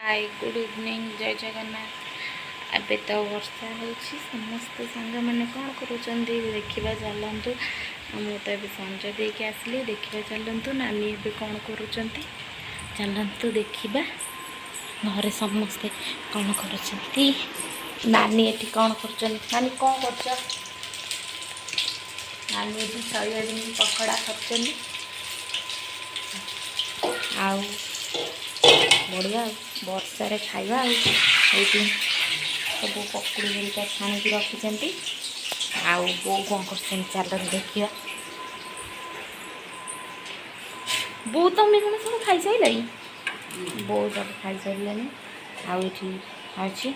High, good evening, ଜୟ ଜଗନ୍ନାଥ। ଏବେ ତ ବର୍ଷା ହେଉଛି। ସମସ୍ତେ ସାଙ୍ଗମାନେ କ'ଣ କରୁଛନ୍ତି, ଦେଖିବା ଚାଲନ୍ତୁ। ମୁଁ ତ ଏବେ ସଞ୍ଜ ଦେଇକି ଆସିଲି। ଦେଖିବା ଚାଲନ୍ତୁ, ନାନୀ ଏବେ କ'ଣ କରୁଛନ୍ତି। ଚାଲନ୍ତୁ ଦେଖିବା ଘରେ ସମସ୍ତେ କ'ଣ କରୁଛନ୍ତି। ନାନୀ ଏଠି କ'ଣ କରୁଛନ୍ତି? ନାନୀ, କ'ଣ କରୁଛ? ନାନୀ ଏଠି ସୋୟାବିନ୍ ପକୋଡ଼ା କରୁଛନ୍ତି। ଆଉ ବଢ଼ିଆ ଆଉ ବର୍ଷାରେ ଖାଇବା। ଆଉ ଏଇଠି ସବୁ ପକୁଡ଼ି ହେରିକା ଛାଣିକି ରଖିଛନ୍ତି। ଆଉ ବୋଉ କ'ଣ କରୁଛନ୍ତି, ଚାଲନ୍ତୁ ଦେଖିବା। ବୋଉ, ତମେ କ'ଣ ସବୁ ଖାଇସାରିଲାଣି? ବୋଉ ସବୁ ଖାଇସାରିଲେଣି। ଆଉ ଏଠି ଅଛି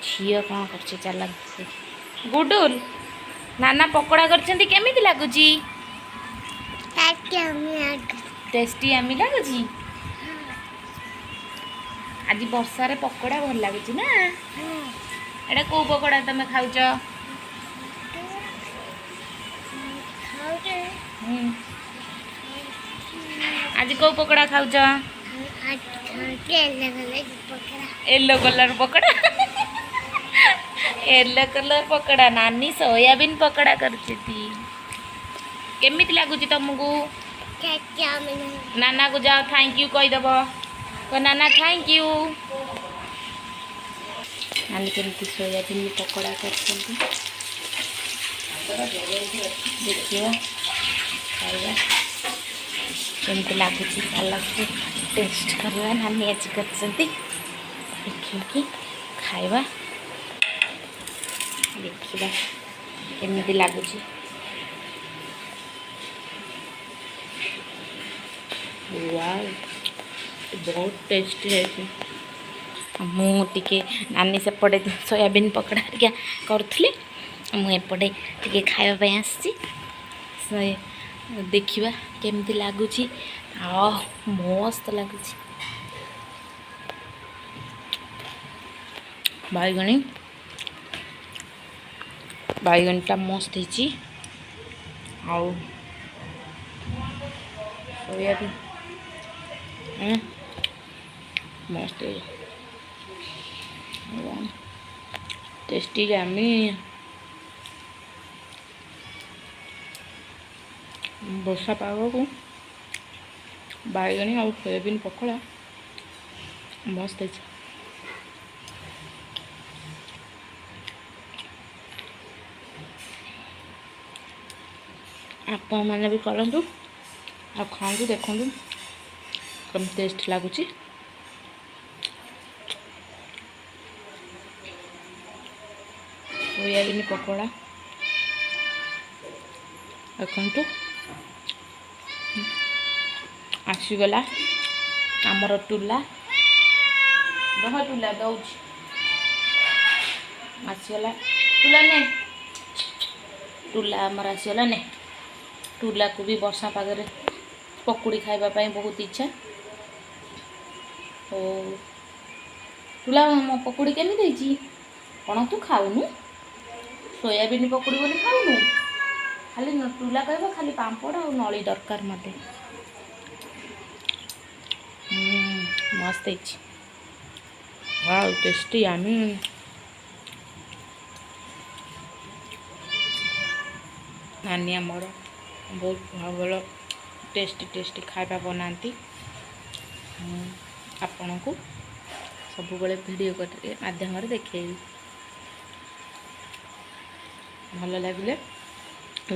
ଝିଅ କ'ଣ କରୁଛି, ଚାଲନ୍ତୁ। ଗୁଡୁଲ, ନାନା ପକୋଡ଼ା କରିଛନ୍ତି, କେମିତି ଲାଗୁଛି? ଟେଷ୍ଟି ୟମି ଲାଗୁଛି। ଆଜି ବର୍ଷାରେ ପକୋଡ଼ା ଭଲ ଲାଗୁଛି ନା? ଏଇଟା କୋଉ ପକୋଡ଼ା ତମେ ଖାଉଛ? ଆଜି କୋଉ ପକୋଡ଼ା ଖାଉଛ? Yellow colour pakora. Yellow colour pakora. ନାନୀ ସୋୟାବିନ୍ ପକୋଡ଼ା କରୁଛନ୍ତି। କେମିତି ଲାଗୁଛି ତମକୁ? ନାନାକୁ ଯାଅ, thank you କହିଦେବ। ନାନା, thank you. ନାନୀ କେମିତି ସୋୟାବିନ୍ ପକୋଡ଼ା କରିଛନ୍ତି, ଦେଖିବା, ଖାଇବା କେମିତି ଲାଗୁଛି। ଚାଲନ୍ତୁ ଟେଷ୍ଟ କରିବା। ନାନୀ ଆଜି କରିଛନ୍ତି, ଦେଖିକି ଖାଇବା, ଦେଖିବା କେମିତି ଲାଗୁଛି। ୱାଓ, ବହୁତ ଟେଷ୍ଟି ହେଇଛି। ମୁଁ ଟିକେ ନାନୀ ସେପଟେ ସୋୟାବିନ୍ ପକୋଡ଼ା ହେରିକା କରୁଥିଲେ, ମୁଁ ଏପଟେ ଟିକେ ଖାଇବା ପାଇଁ ଆସିଛି। ସେ ଦେଖିବା କେମିତି ଲାଗୁଛି। ଆଉ ମସ୍ତ ଲାଗୁଛି। ବାଇଗଣୀ, ବାଇଗଣୀଟା ମସ୍ତ ହେଇଛି। ଆଉ ସୋୟାବିନ୍ ମସ୍ତ ହେଇଛି, ଟେଷ୍ଟି ୟମି। ବର୍ଷା ପାଗକୁ ବାଇଗଣୀ ଆଉ ସୋୟାବିନ୍ ପକୋଡ଼ା ମସ୍ତ ହେଇଛି। ଆପଣମାନେ ବି କରନ୍ତୁ ଆଉ ଖାଆନ୍ତୁ, ଦେଖନ୍ତୁ କେମିତି ଟେଷ୍ଟ ଲାଗୁଛି। ସୋୟାବିନ୍ ପକୋଡ଼ା ଦେଖନ୍ତୁ। ଆସିଗଲା ଆମର ଟୁଲା। ରହ ଟୁଲା, ଦଉଛି। ଆସିଗଲା ଟୁଲା, ନେ। ଟୁଲା ଆମର ଆସିଗଲା, ନେ। ଟୁଲାକୁ ବି ବର୍ଷା ପାଗରେ ପକୁଡ଼ି ଖାଇବା ପାଇଁ ବହୁତ ଇଚ୍ଛା। ହଉ ଟୁଲା, ମୋ ପକୁଡ଼ି କେମିତି ହେଇଛି? କ'ଣ ତୁ ଖାଉନୁ? ସୋୟାବିନ୍ ପକୁଡ଼ି ବୋଲି ଖାଉନୁ? ଖାଲି ଟୁଲା କହିବ ଖାଲି ପାମ୍ପଡ଼ ଆଉ ନଳି ଦରକାର ମୋତେ। ମସ୍ତ ହେଇଛି। ଆଉ ଟେଷ୍ଟି ୟମି। ନାନୀ ଆମର ବହୁତ ଭଲ ଟେଷ୍ଟି ଟେଷ୍ଟି ଖାଇବା ବନାନ୍ତି। ମୁଁ ଆପଣଙ୍କୁ ସବୁବେଳେ ଭିଡ଼ିଓ କରି ମାଧ୍ୟମରେ ଦେଖେଇବି। ଭଲ ଲାଗିଲେ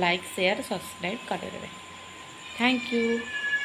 ଲାଇକ୍, ସେୟାର, ସବସ୍କ୍ରାଇବ୍ କରିଦେବେ। Thank you.